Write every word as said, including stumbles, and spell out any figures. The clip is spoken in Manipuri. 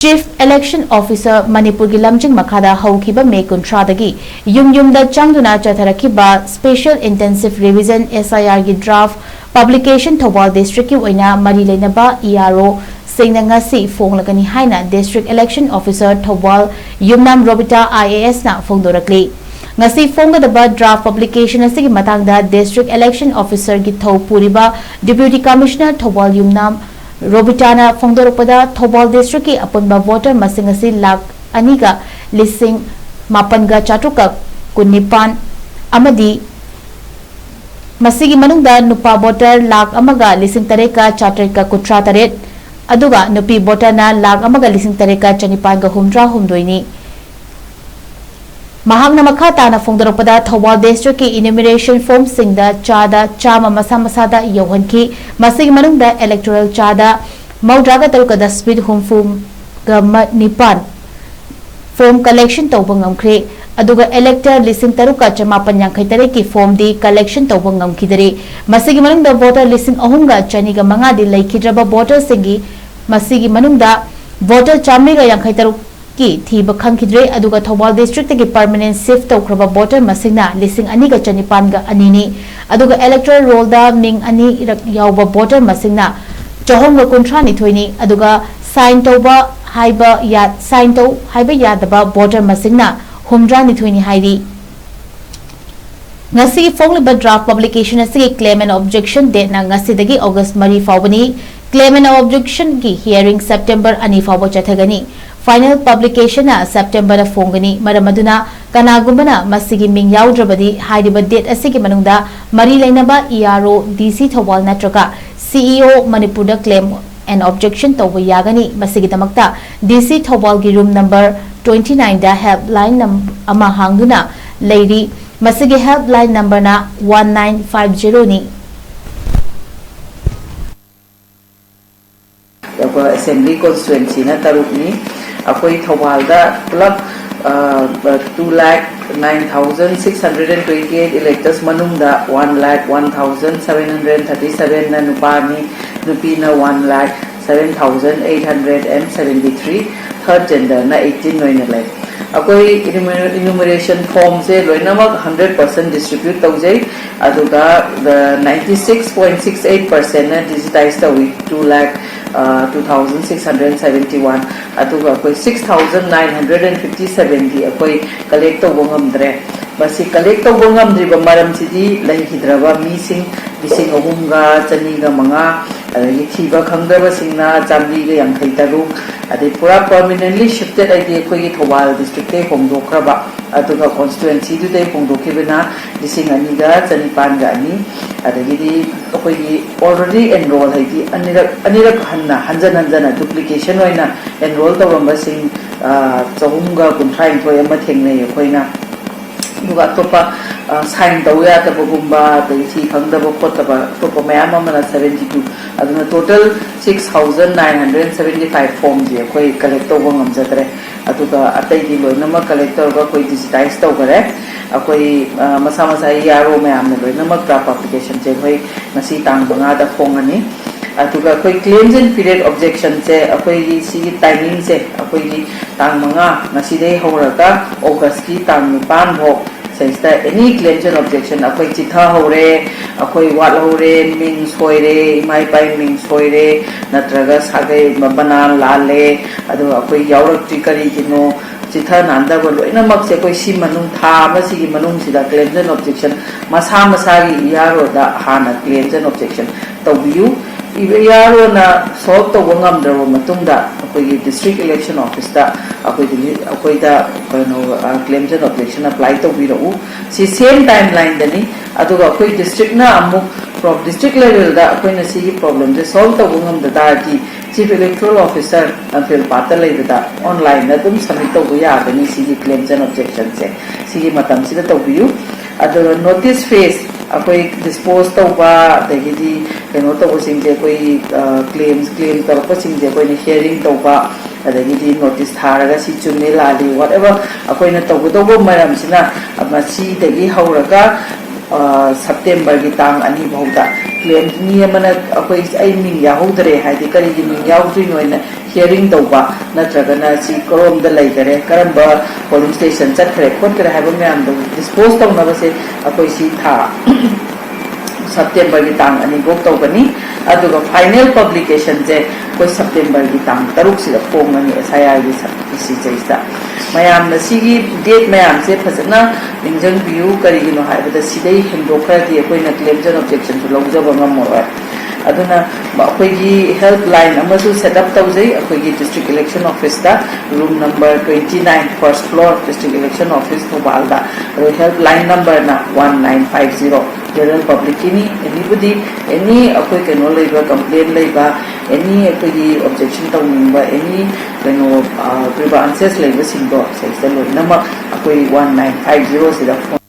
Chief Election Officer ꯃꯅꯤꯄꯨꯔꯒꯤ ꯂꯝꯖꯤꯡ ꯃꯈꯥꯗ ꯍꯧꯈꯤꯕ ꯃꯦ ꯀꯨꯟꯊ꯭ꯔꯥꯗꯒꯤ ꯌꯨꯝ ꯌꯨꯝꯗ ꯆꯪꯗꯨꯅ ꯆꯠꯊꯔꯛꯈꯤꯕ Special Intensive Revision S I R ꯒꯤ draft publication ꯊꯧꯕꯥꯜ district ꯀꯤ ꯑꯣꯏꯅ ꯃꯔꯤ ꯂꯩꯅꯕ E R O ꯁꯤꯡꯅ ꯉꯁꯤ ꯐꯣꯡꯂꯒꯅꯤ ꯍꯥꯏꯅ District Election Officer Thoubal Yumnam Robita I A S ꯅ ꯐꯣꯡꯗꯣꯔꯛꯂꯤ꯫ ꯉꯁꯤ ꯐꯣꯡꯒꯗꯕ draft publication ꯑꯁꯤꯒꯤ ꯃꯇꯥꯡꯗ District Election Officer ꯒꯤ ꯊꯧ ꯄꯨꯔꯤꯕ Deputy Commissioner ꯊꯧꯕꯥꯜ ꯌꯨꯝꯅꯥꯝ ꯔꯣꯕꯤꯇꯥꯅ ꯐꯣꯡꯗꯣꯔꯛꯄꯗ, ꯊꯧꯕꯥꯜ district ꯀꯤ ꯑꯄꯨꯟꯕ voter ꯃꯁꯤꯡ ꯑꯁꯤ ꯂꯥꯈ ꯑꯅꯤꯒ ꯂꯤꯁꯤꯡ ꯃꯥꯄꯟꯒ ꯆꯥꯇ꯭ꯔꯨꯛꯀ ꯀꯨꯟꯅꯤꯄꯥꯟ ꯑꯃꯗꯤ ꯃꯁꯤꯒꯤ ꯃꯅꯨꯡꯗ ꯅꯨꯄꯥ voter ꯂꯥꯈ ꯑꯃꯒ ꯂꯤꯁꯤꯡ ꯇꯔꯦꯠꯀ ꯆꯥꯇ꯭ꯔꯦꯠꯀ ꯀꯨꯟꯊ꯭ꯔꯥ ꯇꯔꯦꯠ, ꯑꯗꯨꯒ ꯅꯨꯄꯤ voter ꯅ ꯂꯥꯈ ꯑꯃꯒ ꯂꯤꯁꯤꯡ ꯇꯔꯦꯠꯀ ꯆꯅꯤꯄꯥꯟꯒ ꯍꯨꯝꯗ꯭ꯔꯥ ꯍꯨꯝꯗꯣꯏꯅꯤ꯫ ꯃꯍꯥꯛꯅ ꯃꯈꯥ ꯇꯥꯅ ꯐꯣꯡꯗꯣꯔꯛꯄꯗ, ꯊꯧꯕꯥꯜ district ꯀꯤ enumeration form ꯁꯤꯡꯗ ꯆꯥꯗ ꯆꯥꯝꯃ ꯃꯁꯥ ꯃꯁꯥꯗ ꯌꯧꯍꯟꯈꯤ꯫ ꯃꯁꯤꯒꯤ ꯃꯅꯨꯡꯗ electoral ꯆꯥꯗ ꯃꯧꯗ꯭ꯔꯥꯒ ꯇꯔꯨꯛꯀ dustbin ꯍꯨꯝꯐꯨꯒ ꯅꯤꯄꯥꯟ form collection ꯇꯧꯕ ꯉꯝꯈ꯭ꯔꯦ꯫ ꯑꯗꯨꯒ elector ꯂꯤꯁꯤꯡ ꯇꯔꯨꯛꯀ ꯆꯃꯥꯄꯟ ꯌꯥꯡꯈꯩ ꯇꯔꯦꯠꯀꯤ form ꯗꯤ collection ꯇꯧꯕ ꯉꯝꯈꯤꯗꯔꯦ꯫ ꯃꯁꯤꯒꯤ ꯃꯅꯨꯡꯗ voter ꯂꯤꯁꯤꯡ ꯑꯍꯨꯝꯒ ꯆꯅꯤꯒ ꯃꯉꯥꯗꯤ ꯂꯩꯈꯤꯗ꯭ꯔꯕ voter ꯁꯤꯡꯒꯤ, ꯃꯁꯤꯒꯤ ꯃꯅꯨꯡꯗ voter ꯆꯥꯃꯔꯤꯒ ꯌꯥꯡꯈꯩ ꯇꯔꯨꯛ ꯀꯤ ꯊꯤꯕ ꯈꯪꯈꯤꯗ꯭ꯔꯦ꯫ ꯑꯗꯨꯒ ꯊꯧꯕꯥꯜ district ꯇꯒꯤ permanent shift ꯇꯧꯈ꯭ꯔꯕ voter ꯃꯁꯤꯡꯅ ꯂꯤꯁꯤꯡ ꯑꯅꯤꯒ ꯆꯅꯤꯄꯥꯟꯒ ꯑꯅꯤꯅꯤ꯫ ꯑꯗꯨꯒ electoral roll ꯗ ꯃꯤꯡ ꯑꯅꯤꯔꯛ ꯌꯥꯎꯕ voter ꯃꯁꯤꯡꯅ ꯆꯍꯨꯝꯒ ꯀꯨꯟꯊ꯭ꯔꯥ ꯅꯤꯊꯣꯏꯅꯤ꯫ ꯑꯗꯨꯒ sign ꯇꯧꯕ ꯍꯥꯏꯕ ꯌꯥ-, sign ꯇꯧ ꯍꯥꯏꯕ ꯌꯥꯗꯕ voter ꯃꯁꯤꯡꯅ ꯍꯨꯝꯗ꯭ꯔꯥ ꯅꯤꯊꯣꯏꯅꯤ ꯍꯥꯏꯔꯤ꯫ ꯉꯁꯤꯒꯤ ꯐꯣꯡꯂꯤꯕ draft publication ꯑꯁꯤꯒꯤ claim and objection date ꯅ ꯉꯁꯤꯗꯒꯤ August ꯃꯔꯤ ꯐꯥꯎꯕꯅꯤ꯫ Claim and objection ꯒꯤ hearing September ꯑꯅꯤ ꯐꯥꯎꯕ ꯆꯠꯊꯒꯅꯤ꯫ Final publication ꯅ September ꯗ ꯐꯣꯡꯒꯅꯤ꯫ ꯃꯔꯝ ꯑꯗꯨꯅ ꯀꯅꯥꯒꯨꯝꯕꯅ ꯃꯁꯤꯒꯤ ꯃꯤꯡ ꯌꯥꯎꯗ꯭ꯔꯕꯗꯤ ꯍꯥꯏꯔꯤꯕ date ꯑꯁꯤꯒꯤ ꯃꯅꯨꯡꯗ ꯃꯔꯤ ꯂꯩꯅꯕ E R O, D C Thoubal ꯅꯠꯇ꯭ꯔꯒ C E O ꯃꯅꯤꯄꯨꯔꯗ claim and objection ꯇꯧꯕ ꯌꯥꯒꯅꯤ꯫ ꯃꯁꯤꯒꯤꯗꯃꯛꯇ D C ꯊꯧꯕꯥꯜꯒꯤ room number twenty nine ꯗ helpline ꯅꯝ-, ꯑꯃ ꯍꯥꯡꯗꯨꯅ ꯂꯩꯔꯤ꯫ ꯃꯁꯤꯒꯤ helpline number ꯅ one nine five zero ꯅꯤ꯫ ꯑꯩꯈꯣꯏ assembly constituency ꯅ ꯇꯔꯨꯛꯅꯤ꯫ ꯑꯩꯈꯣꯏ ꯊꯧꯕꯥꯜꯗ ꯄꯨꯂꯞ, ꯑ, two lakh nine thousand six hundred and twenty eight electors ꯃꯅꯨꯡꯗ one lakh one thousand seven hundred thirty seven ꯅ ꯅꯨꯄꯥꯅꯤ, ꯅꯨꯄꯤꯅ one lakh seven thousand eight hundred and seventy three, third genderꯅ eighteen ꯑꯣꯏꯅ ꯂꯩ꯫ ꯑꯩꯈꯣꯏ enumer- enumeration formꯁꯦ ꯂꯣꯏꯅꯃꯛ hundred percent distribute ꯇꯧꯖꯩ, ꯑꯗꯨꯒ ninety six point six eight percentꯅ digitize ꯇꯧꯏ, two lakh two thousand six hundred seventy one, ꯑꯗꯨꯒ ꯑꯩꯈꯣꯏ six thousand nine hundred and fifty sevenꯗꯤ ꯑꯩꯈꯣꯏ collect ꯇꯧꯕ ꯉꯝꯗ꯭ꯔꯦ꯫ ꯃꯁꯤ collect ꯇꯧꯕ ꯉꯝꯗ꯭ꯔꯤꯕ ꯃꯔꯝꯁꯤꯗꯤ ꯂꯩꯈꯤꯗ꯭ꯔꯕ ꯃꯤꯁꯤꯡ ꯂꯤꯁꯤꯡ ꯑꯍꯨꯝꯒ ꯆꯅꯤꯒ ꯃꯉꯥ, ꯑꯗꯒꯤ ꯊꯤꯕ ꯈꯪꯗꯕꯁꯤꯡꯅ ꯆꯥꯃꯔꯤꯒ ꯌꯥꯡꯈꯩ ꯇꯔꯨꯛ, ꯑꯗꯩ ꯄꯨꯔꯥ permanently shifted ꯍꯥꯏꯗꯤ ꯑꯩꯈꯣꯏꯒꯤ ꯊꯧꯕꯥꯜ districtꯇꯩ ꯍꯣꯡꯗꯣꯛꯈ꯭ꯔꯕ, ꯑꯗꯨꯒ constituencyꯗꯨꯗꯩ ꯍꯣꯡꯗꯣꯛꯈꯤꯕꯅ ꯂꯤꯁꯤꯡ ꯑꯅꯤꯒ ꯆꯅꯤꯄꯥꯟꯒ ꯑꯅꯤ, ꯑꯗꯒꯤꯗꯤ ꯑꯩꯈꯣꯏꯒꯤ already enroll ꯍꯥꯏꯗꯤ ꯑꯅꯤꯔꯛ ꯑꯅꯤꯔꯛ ꯍꯟꯅ ꯍꯟꯖꯟ ꯍꯟꯖꯟꯅ duplication ꯑꯣꯏꯅ enroll ꯇꯧꯔꯝꯕꯁꯤꯡ ꯆꯍꯨꯝꯒ ꯀꯨꯟꯊ꯭ꯔꯥ ꯅꯤꯊꯣꯏ ꯑꯃ ꯊꯦꯡꯅꯩ ꯑꯩꯈꯣꯏꯅ꯫ ꯑꯗꯨꯒ ꯑꯇꯣꯞꯄ sign ꯇꯧ ꯌꯥꯗꯕꯒꯨꯝꯕ, ꯑꯗꯩ ꯊꯤ ꯈꯪꯗꯕ ꯈꯣꯠꯇꯕ ꯑꯇꯣꯞꯄ ꯃꯌꯥꯝ ꯑꯃꯅ seventy two, ꯑꯗꯨꯅ total six thousand nine hundred seventy five formꯁꯦ ꯑꯩꯈꯣꯏ collect ꯇꯧꯕ ꯉꯝꯖꯗ꯭ꯔꯦ꯫ ꯑꯗꯨꯒ ꯑꯇꯩꯗꯤ ꯂꯣꯏꯅꯃꯛ collect ꯇꯧꯔꯒ ꯑꯩꯈꯣꯏ digitize ꯇꯧꯈꯔꯦ꯫ ꯑꯩꯈꯣꯏ ꯃꯁꯥ ꯃꯁꯥꯒꯤ ꯌꯥꯔꯣ ꯃꯌꯥꯝꯅ ꯂꯣꯏꯅꯃꯛ draft applicationꯁꯦ ꯑꯩꯈꯣꯏ ꯉꯁꯤ ꯇꯥꯡ ꯃꯉꯥꯗ ꯐꯣꯡꯉꯅꯤ꯫ ꯑꯗꯨꯒ ꯑꯩꯈꯣꯏ claims and period objectionꯁꯦ ꯑꯩꯈꯣꯏꯒꯤ ꯁꯤꯒꯤ timingꯁꯦ ꯑꯩꯈꯣꯏꯒꯤ ꯇꯥꯡ ꯃꯉꯥ ꯉꯁꯤꯗꯩ ꯍꯧꯔꯒ Augustꯀꯤ ꯇꯥꯡ ꯅꯤꯄꯥꯟ ꯐꯥꯎ ꯁꯤꯗꯩꯁꯤꯗ any claims and objection ꯑꯩꯈꯣꯏ ꯆꯤꯊꯍꯧꯔꯦ, ꯑꯩꯈꯣꯏ ꯋꯥꯠꯍꯧꯔꯦ, ꯃꯤꯡ ꯁꯣꯏꯔꯦ, ꯏꯃꯥ ꯏꯄꯥꯒꯤ ꯃꯤꯡ ꯁꯣꯏꯔꯦ, ꯅꯠꯇ꯭ꯔꯒ ꯁꯥꯒꯩ ꯕꯅꯥꯟ ꯂꯥꯜꯂꯦ, ꯑꯗꯨꯒ ꯑꯩꯈꯣꯏ ꯌꯥꯎꯔꯛꯇ꯭ꯔꯤ ꯀꯔꯤꯒꯤꯅꯣ, ꯆꯤꯊ ꯅꯥꯟꯗꯕ ꯂꯣꯏꯅꯃꯛꯁꯦ ꯑꯩꯈꯣꯏ ꯁꯤ ꯃꯅꯨꯡ ꯊꯥ ꯑꯃꯁꯤꯒꯤ ꯃꯅꯨꯡꯁꯤꯗ claims and objection ꯃꯁꯥ ꯃꯁꯥꯒꯤ ꯏ ꯑꯥꯔ ꯑꯣꯗ ꯍꯥꯟꯅ claims and objection ꯇꯧꯕꯤꯌꯨ꯫ ꯏ ꯑꯥꯔ ꯑꯣꯅ solve ꯇꯧꯕ ꯉꯝꯗ꯭ꯔꯕ ꯃꯇꯨꯡꯗ ꯑꯩꯈꯣꯏꯒꯤ district election officeꯇ ꯑꯩꯈꯣꯏꯗꯒꯤ ꯑꯩꯈꯣꯏꯗ ꯀꯩꯅꯣ claims and objection apply ꯇꯧꯕꯤꯔꯛꯎ꯫ ꯁꯤ same timelineꯗꯅꯤ꯫ ꯑꯗꯨꯒ ꯑꯩꯈꯣꯏ districtꯅ ꯑꯃꯨꯛ pro- district levelꯗ ꯑꯩꯈꯣꯏꯅ ꯁꯤꯒꯤ problemꯁꯦ solve ꯇꯧꯕ ꯉꯝꯗ ꯇꯥꯔꯗꯤ Chief Electoral Officer ꯂꯝꯐꯦꯜꯄꯥꯠꯇ ꯂꯩꯕꯗ onlineꯗ ꯑꯗꯨꯝ submit ꯇꯧꯕ ꯌꯥꯒꯅꯤ ꯁꯤꯒꯤ claims and objectionꯁꯦ꯫ ꯁꯤꯒꯤ ꯃꯇꯝꯁꯤꯗ ꯇꯧꯕꯤꯌꯨ꯫ ꯑꯗꯨꯒ notice phase ꯑꯩꯈꯣꯏ dispose ꯇꯧꯕ ꯑꯗꯒꯤꯗꯤ ꯀꯩꯅꯣ ꯇꯧꯕꯁꯤꯡꯁꯦ ꯑꯩꯈꯣꯏ claims claim ꯇꯧꯔꯛꯄꯁꯤꯡꯁꯦ ꯑꯩꯈꯣꯏꯅ hearing ꯇꯧꯕ, ꯑꯗꯒꯤꯗꯤ notice ꯊꯥꯔꯒ ꯁꯤ ꯆꯨꯝꯃꯤ ꯂꯥꯜꯂꯤ whatever ꯑꯩꯈꯣꯏꯅ ꯇꯧꯒꯗꯧꯕ ꯃꯔꯝꯁꯤꯅ ꯃꯁꯤꯗꯒꯤ ꯍꯧꯔꯒ ꯁꯦꯞꯇꯦꯝꯕꯔꯒꯤ ꯇꯥꯡ ꯑꯅꯤ ꯐꯥꯎꯗ ꯀ꯭ꯂꯦꯝ, ꯃꯤ ꯑꯃꯅ ꯑꯩꯈꯣꯏ, "ꯑꯩ ꯃꯤꯡ ꯌꯥꯎꯍꯧꯗ꯭ꯔꯦ" ꯍꯥꯏꯗꯤ, "ꯀꯔꯤꯒꯤ ꯃꯤꯡ ꯌꯥꯎꯗ꯭ꯔꯤꯅꯣ?" ꯍꯥꯏꯅ ꯍꯤꯌꯔꯤꯡ ꯇꯧꯕ, ꯅꯠꯇ꯭ꯔꯒꯅ "ꯁꯤ ꯀꯔꯣꯝꯗ ꯂꯩꯈꯔꯦ, ꯀꯔꯝꯕ ꯄꯣꯂꯤꯡ ꯁ꯭ꯇꯦꯁꯟ ꯆꯠꯈ꯭ꯔꯦ ꯈꯣꯠꯈ꯭ꯔꯦ" ꯍꯥꯏꯕ ꯃꯌꯥꯝꯗꯣ ꯗꯤꯁꯄꯣꯖ ꯇꯧꯅꯕꯁꯦ ꯑꯩꯈꯣꯏ ꯁꯤ ꯊꯥ ꯁꯦꯞꯇꯦꯝꯕꯔꯒꯤ ꯇꯥꯡ ꯑꯅꯤ ꯐꯥꯎ ꯇꯧꯒꯅꯤ꯫ ꯑꯗꯨꯒ ꯐꯥꯏꯅꯦꯜ ꯄꯕ꯭ꯂꯤꯀꯦꯁꯟꯁꯦ ꯑꯩꯈꯣꯏ ꯁꯦꯞꯇꯦꯝꯕꯔꯒꯤ ꯇꯥꯡ ꯇꯔꯨꯛꯁꯤꯗ ꯐꯣꯡꯒꯅꯤ, ꯑꯦꯁ ꯑꯥꯏ ꯑꯥꯔꯒꯤ ꯁꯤꯁꯤꯗꯩꯁꯤꯗ꯫ ꯃꯌꯥꯝꯅ ꯁꯤꯒꯤ ꯗꯦꯠ ꯃꯌꯥꯝꯁꯦ ꯐꯖꯅ ꯅꯤꯡꯁꯤꯡꯕꯤꯌꯨ꯫ ꯀꯔꯤꯒꯤꯅꯣ ꯍꯥꯏꯕꯗ, ꯁꯤꯗꯩ ꯍꯦꯟꯗꯣꯛꯈ꯭ꯔꯗꯤ ꯑꯩꯈꯣꯏꯅ ꯀ꯭ꯂꯦꯝꯁ ꯑꯦꯟ ꯑꯣꯕꯖꯦꯛꯁꯟꯁꯨ ꯂꯧꯖꯕ ꯉꯝꯃꯔꯣꯏ꯫ ꯑꯗꯨꯅ ꯑꯩꯈꯣꯏꯒꯤ ꯍꯦꯜꯞ ꯂꯥꯏꯟ ꯑꯃꯁꯨ ꯁꯦꯠ ꯑꯞ ꯇꯧꯖꯩ ꯑꯩꯈꯣꯏꯒꯤ ꯗꯤꯁꯇ꯭ꯔꯤꯛ ꯏꯂꯦꯛꯁꯟ ꯑꯣꯐꯤꯁꯇ, room number twenty nine, first floor, district election office, ꯊꯧꯕꯥꯜꯗ꯫ ꯑꯗꯣ ꯍꯦꯜꯞ ꯂꯥꯏꯟ ꯅꯝꯕꯔꯅ one nine five zero, general ꯄꯕ꯭ꯂꯤꯛꯀꯤꯅꯤ꯫ ꯑꯦꯅꯤꯕꯨꯗꯤ, ꯑꯦꯅꯤ ꯑꯩꯈꯣꯏ ꯀꯩꯅꯣ ꯂꯩꯕ, ꯀꯝꯄ꯭ꯂꯦꯟ ꯂꯩꯕ, ꯑꯦꯅꯤ ꯑꯩꯈꯣꯏꯒꯤ ꯑꯣꯕꯖꯦꯛꯁꯟ ꯇꯧꯅꯤꯡꯕ, ꯑꯦꯅꯤ ꯀꯩꯅꯣ ꯒ꯭ꯔꯤꯚꯥꯟꯁꯦꯁ ꯂꯩꯕꯁꯤꯡꯗꯣ ꯁꯤꯗꯩꯁꯤꯗ ꯂꯣꯏꯅꯃꯛ ꯑꯩꯈꯣꯏ ꯋꯥꯟ ꯅꯥꯏꯟ ꯐꯥꯏꯚ ꯖꯤꯔꯣꯁꯤꯗ ꯐꯣꯟ